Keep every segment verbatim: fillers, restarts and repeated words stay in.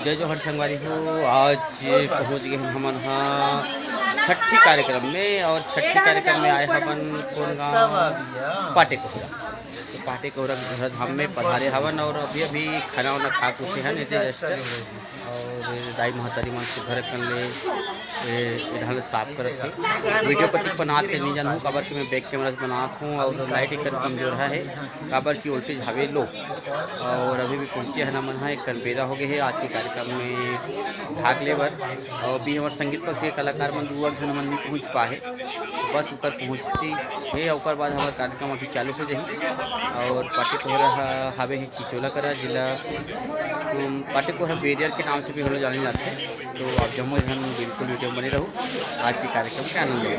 जय जोहार संगवारी हो, आज पहुंच गए हन हमन हा छट्ठी कार्यक्रम में। और छट्ठी कार्यक्रम में आए हवन कोन गाँव? पाटे कोहरा। तो पाटे कोहरा के कोहरा धाम में पधारे हवन और अभी अभी खाना वाना खा के उठे हन, ऐसे just। और दाई महतारी मन से घर कर ले, ए, ए धान साफ करत हे। वीडियो कतिक बनात हे नहीं जानहूँ, काबर कि मैं बैक कैमरा से बनात हूँ और लाइट एकर कमजोर है, काबर कि वोल्टेज हवे लो। और अभी भी पहुँचे हन हमन हा, एक कन बेरा हो गए है आज के कार्यक्रम में भाग ले बर। और अभी हमारे संगीत पक्ष के कलाकार मन दू झन मन नहीं पहुँच पाए, बस ओकर पहुँचती है, ओकर बाद हमारा कार्यक्रम अभी चालू हो जाही। और पाटे कोहरा ह-, हवे है चिचोला करा, जिला, उम, पाटे कोहरा बैरियर के नाम से भी हम लोग जाने जाते हैं। तो आप जम्मो झन बिल्कुल वीडियो में बने रहो, आज के कार्यक्रम के आनंद लो।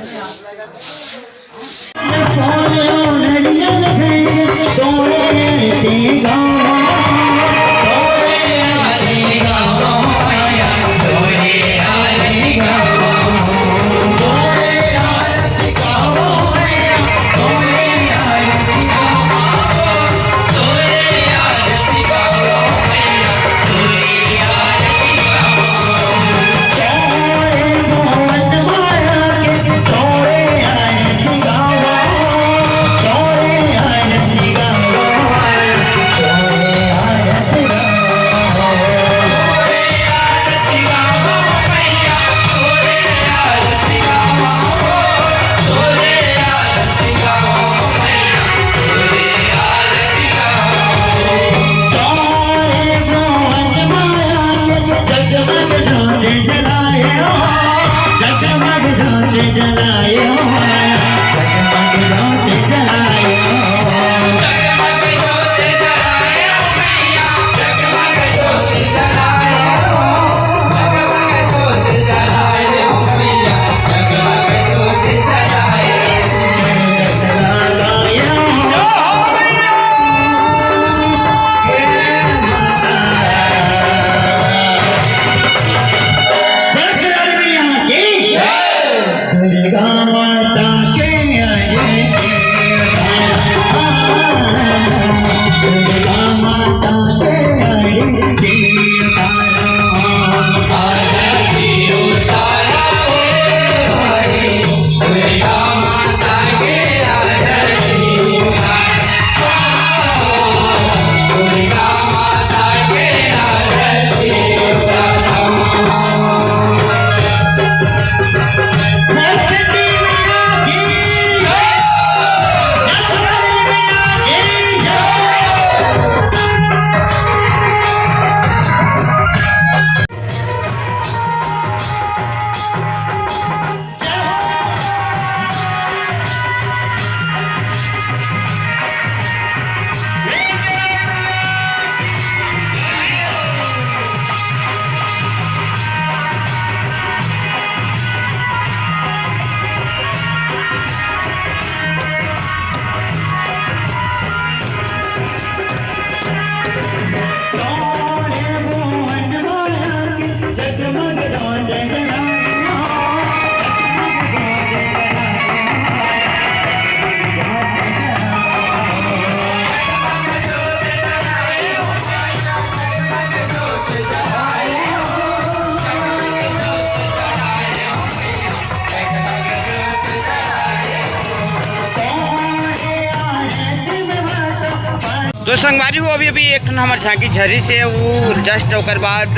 तो संगवारी हो, अभी अभी एक ठन हमर झांकी झरी से, वो जस्ट ओकर बाद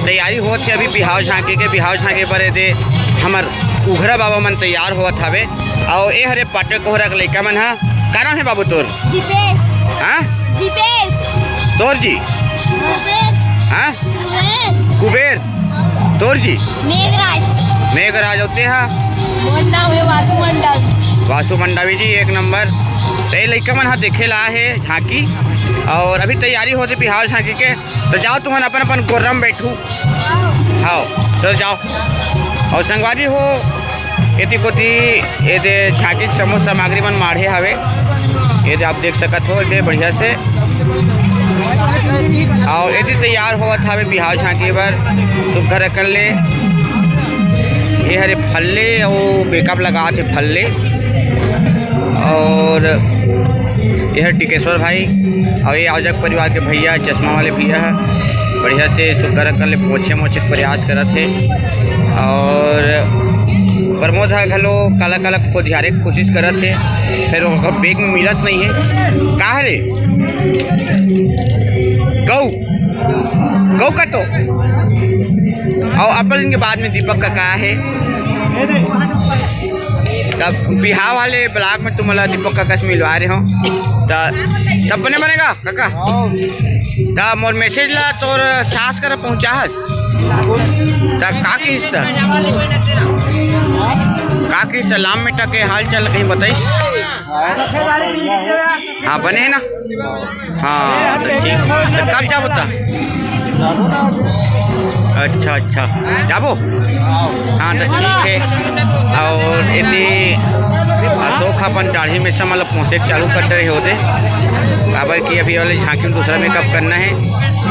तैयारी होत हे अभी बिहाव झांकी के। बिहाव झांकी पर एदे हमर उघरा बाबा मन तैयार होत हवे। और ए हरे पाटे कोहरा के लइका मन ह। का नाम हे बाबू तोर? दीपेश। हाँ? दीपेश। तोर जी? कुबेर। हाँ? कुबेर। कुबेर। तोर जी? मेघराज। मेघराज, अउ ते हा? मोर नाम हे वासु मंडल। वासु मंडावी जी, एक नंबर। तो ये लइका मन हा देखे ला हे झांकी, और अभी तैयारी होत हे बिहाव झांकी के। तो जाओ तुमन अपन अपन गोर्रा में बैठू। हाँ, चलो जाओ। और संगवारी हो, एती कोती एदे झांकी के समूह सामग्री मन माढ़े हवे, एदे आप देख सकत हो एदे बढ़िया से। और एती तैयार होवत हवे बिहाव झांकी बर सुग्घर अकन ले। ये हरे फल्ले और मेकअप लगात हे फल्ले, और ये हर टिकेश्वर भाई और ये आवजक परिवार के भैया, चश्मा वाले भैया है। बढ़िया से सुग्घर अकन ले पोंछे मोछे के प्रयास करत हे। और प्रमोद ह घलो काला काला खोदियारे के कोशिश करत हे, फेर ओकर बैग में मिलत नहीं हे। का हरे? गऊ, गऊ कटो। और अब्बड़ दिन के बाद में दीपक कका हे। तब बिहाव वाले ब्लॉग में तुमला दीपक कका से मिलवा रहे हो। त सब बने बने गा कका? त मोर मैसेज ला तोर सास कर पहुँचा हस। त का किस त? का किस त? लाम में टके हाल चाल कहीं बताइस? हाँ, बने हे ना? हाँ, त ठीक। त कब जाबो त? अच्छा, अच्छा, जाबो? हाँ, त ठीक हे। और एती अशोक ह अपन दाढ़ी में से मतलब पोंछे के चालू कर डरे होते, काबर कि अभी वाले झांकी में दूसरा मेकअप करना हे।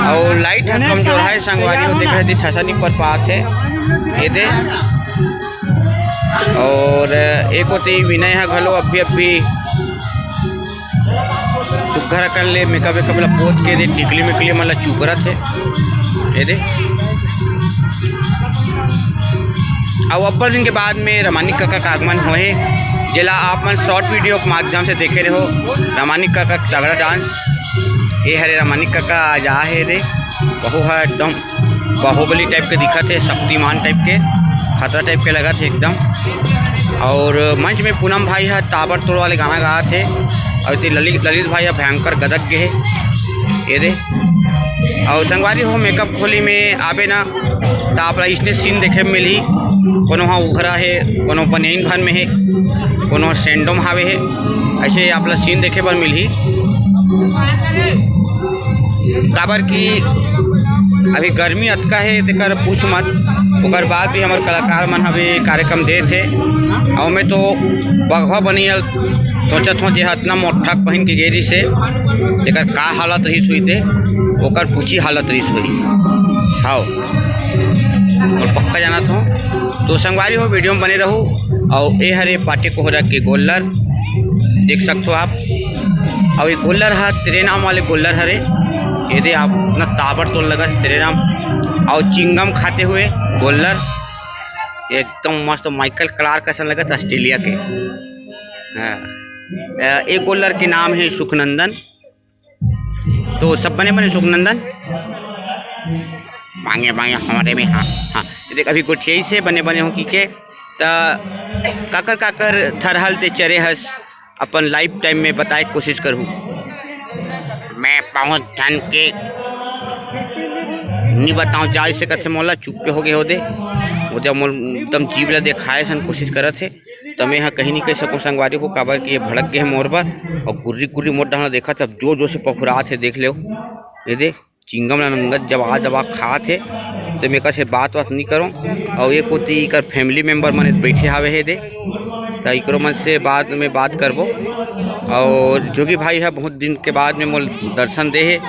और लाइट ह कमजोर हे संगवारी होते, कहती ठसा नहीं पड़ पात हे। ये दे। और एक होती विनय ह घलो अभी अभी सुग्घर अकन ले मेकअप वेकअप ला पोत के दे, टिकली मिकली मन ला चुकरत हे। ये दे। अउ अब्बड़ दिन के बाद में रमानी कका का आगमन होए हे, जेला आप मन शॉर्ट वीडियो के माध्यम से देखे रहो। रमानी कका के तगड़ा डांस। ये हरे रमानी कका आज आ हे दे, बहू ह एकदम बाहुबली टाइप के दिखत हे, शक्तिमान टाइप के, खतरा टाइप के लगत हे एकदम। और मंच में पूनम भाई ह ताबड़तोड़ वाले गाना गात हे, और एती ललित, ललित भाई ह भयंकर गदक गे हे। ये दे। और संगवारी हो, मेकअप खोली में आबे ना, त आप ला इसने सीन देखे में मिलही। कोनो ह उघरा हे, कोनो बनियाइन भर में हे, कोनो ह सैंडो म हावे हे। ऐसे आप ला सीन देखे बर मिलही। काबर कि अभी गर्मी अतका हे, तेकर पूछ मत। ओकर बाद भी हमर कलाकार मन ह अभी कार्यक्रम देत हे। अउ मैं तो बघवा बनियाल सोचत हों, जे ह अतना मोटहा पहिन के गे रिहिस हे, तेकर का हालत रिहिस होही ते, ओकर पूछी हालत रिहिस होही। हाव, अउ पक्का जानत हों। तो संगवारी हो, वीडियो में बने रहू। अउ ए हरे पाटे कोहरा के गोल्लर, देख सकथो आप। अउ ये गोल्लर ह तेरे नाम वाले गोल्लर हरे। ये दे आप, अतना ताबड़तोड़ लगत तेरे नाम। अउ चिंगम खाते हुए गोल्लर, एकदम मस्त माइकल क्लार्क असन लगत ऑस्ट्रेलिया के। हाँ। अ, ए गोल्लर के नाम हे सुखनंदन। तो सब बने बने सुखनंदन? बांगे बांगे हमारे में, हाँ, हाँ। देख, अभी गोठियाइस हे बने बने हों कहिके। त काकर काकर थरहा ल ते चरे हस, अपन लाइफ टाइम में बताए के कोशिश करहू। मैं बहुत झन के नी बताओं, जाए से कथे मोला, चुप्पे हो गे हो दे। वो जब मोर एकदम जीभ ला देखाए सन कोशिश करत हे, त मैं ह कहीं नहीं कह सकूँ संगवारी हो, काबर कि ये भड़क गे हे मोर बर, अउ गुर्री गुर्री मोर डहन देखत हे, अब जोर जोर से पफुरात हे, देख लेव। ये दे, चिंगम ला नंगत दबा दबा खात हे, त मैं एकर से बात वात नहीं करों। अउ ये कोती एकर फैमिली मेंबर मन बैठे हावे हे दे, त एकरो मन से बाद में बात करबो। अउ जोगी भाई ह बहुत दिन के बाद में मोल दर्शन दे हे।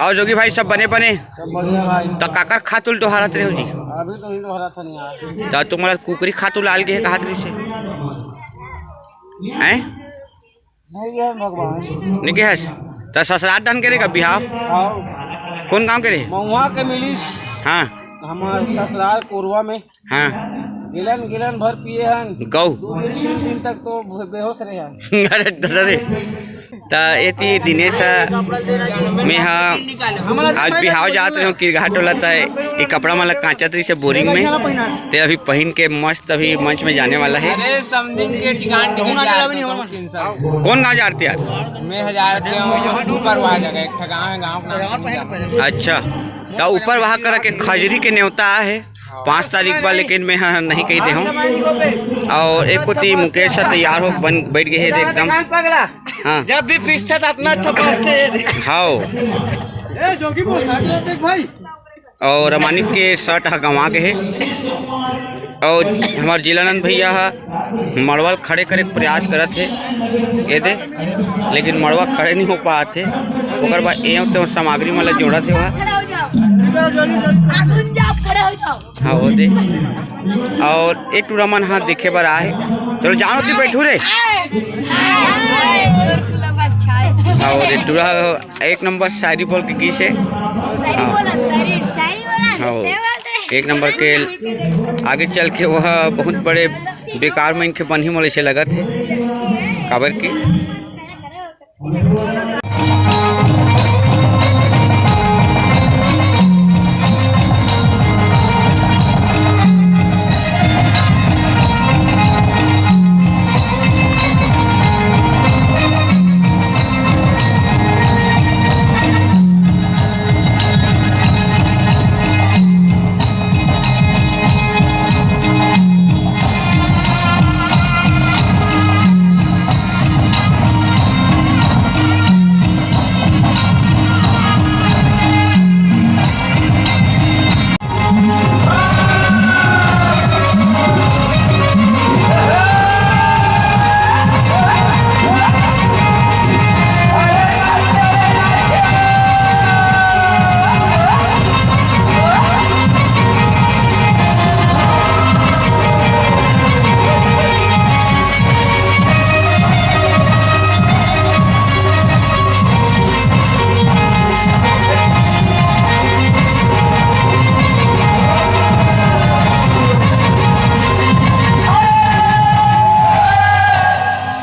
अउ जोगी भाई, सब बने बने? सब बढ़िया भाई। त काकर खातू ल डोहारत रहे हो जी? अभी तो नहीं डोहारत हन यार। त तुम्हारा कुकरी खातू लाल गे हे, कहात रहिस हे। हैं? नहीं है भगवान। नहीं गे हस? त ससुराल डहन के रे का बिहाव? आओ। कौन गांव के रे? महुआ के मिलिस। हाँ। हमार ससुराल कोरवा में। हाँ। गिलन, गिलन भर पिए हन। गऊ। दो दिन, तीन दिन तक तो बेहोश रहे हन। अरे दादा रे। त एती दिनेश ह, मैं ह आज बिहाव जात रहे हों किरघा टोला, त ये कपड़ा मन ला कांचत रहिस हे बोरिंग में, ते अभी पहिन के मस्त अभी मंच में जाने वाला हे। अरे समधिन के ठिकान टिकट यार, तो तुम किन सब। कौन गांव जात यार? मैं हजार के हूँ, ऊपर वहाँ जगह एक ठा गाँव है, गाँव का नाम नहीं जानता। अच्छा, त ऊपर वहाँ करा के खजरी के नेवता आहे। पाँच तारीख बा, लेकिन मैं ह नहीं कही दे हूँ। और एक कोती मुकेश ह तैयार हो बन बैठ गए हे एकदम। हाँ। जब भी पीसथे त अतना अच्छा पीसथे। हाव। ए, जोगी बोल, साथ ले देख भाई। और अमानिक के शर्ट ह गंवा गे हे। और हमार जिलानंद भैया ह मड़वा ल खड़े करे के प्रयास करत हे, ये दे, लेकिन मड़वा खड़े नहीं हो पात हे। ओकर बाद एव तेव सामग्री मन ल जोड़त हे वह। खड़े हो जाओ। आगुन जाओ, खड़े हो जाओ। हाँ, वो दे। और ए टूरा मन ह देखे बर आए। चलो जाओ, तू बैठू रे। हाय, हाय, तोर कुला बात छाय। हाँ, वो दे, टूरा एक नंबर शायरी बोल के गीस हे। शायरी हाँ। बोला, शायरी, एक नंबर के आगे चल के वह बहुत बड़े बेकार में इनके बनही, मोला ऐसे लगत हे, काबर कि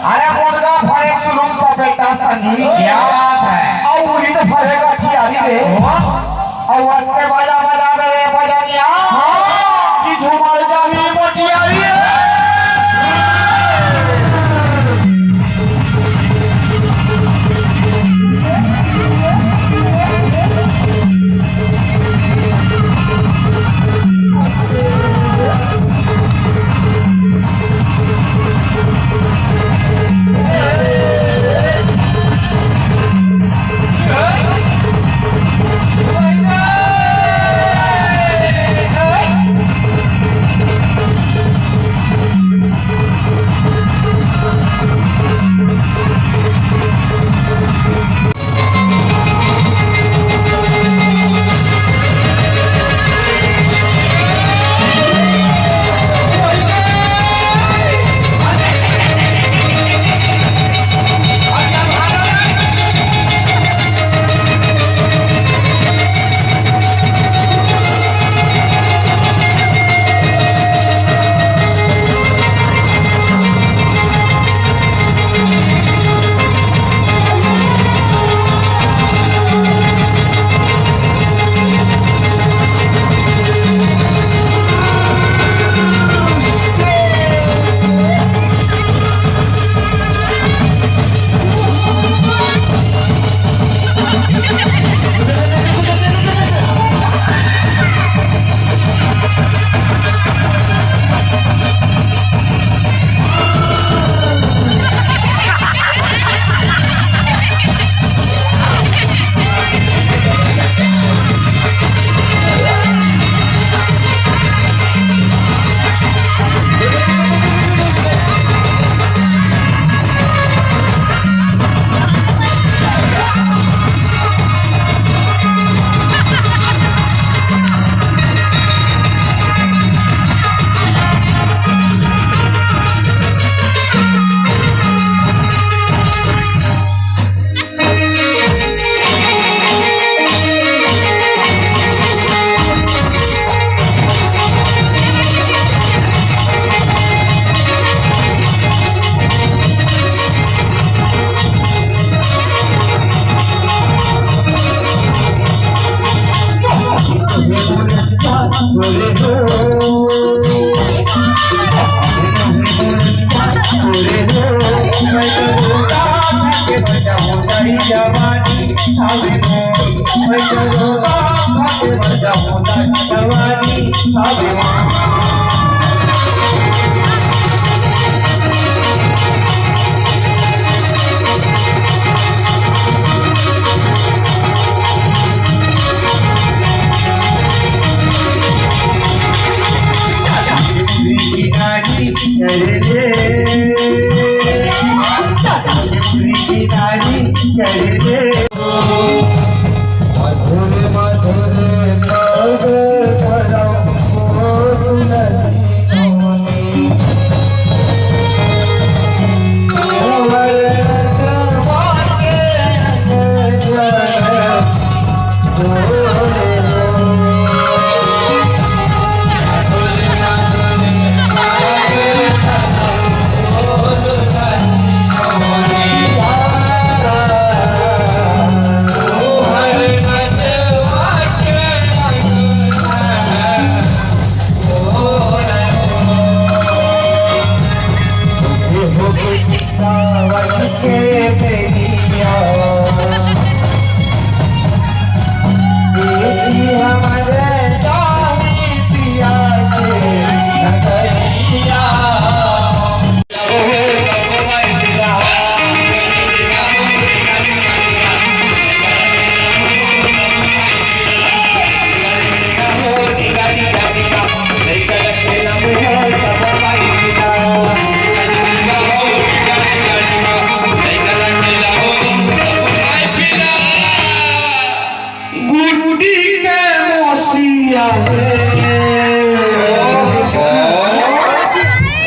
अरे मुर्गा फरे सुलूम सपेटा संगी। क्या बात है? अउ उही तो फरे गठियारी रे। वाह। अउ असके बाजा बजाबे रे बजनिया। हाँ। कि झूमर जाही मोटियारी रे।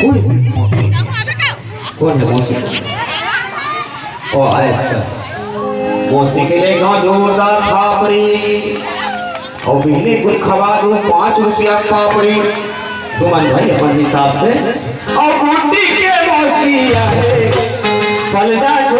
Who is this मौसी? कौन है मौसी? ओ, अरे, अच्छा। मौसी के लिए गाँव जोरदार थापड़ी। अउ बिहने कुल खवा दो पाँच रुपया पापड़ी। तुमन भाई अपन हिसाब से। अउ गुड्डी के मौसी आए, पलदा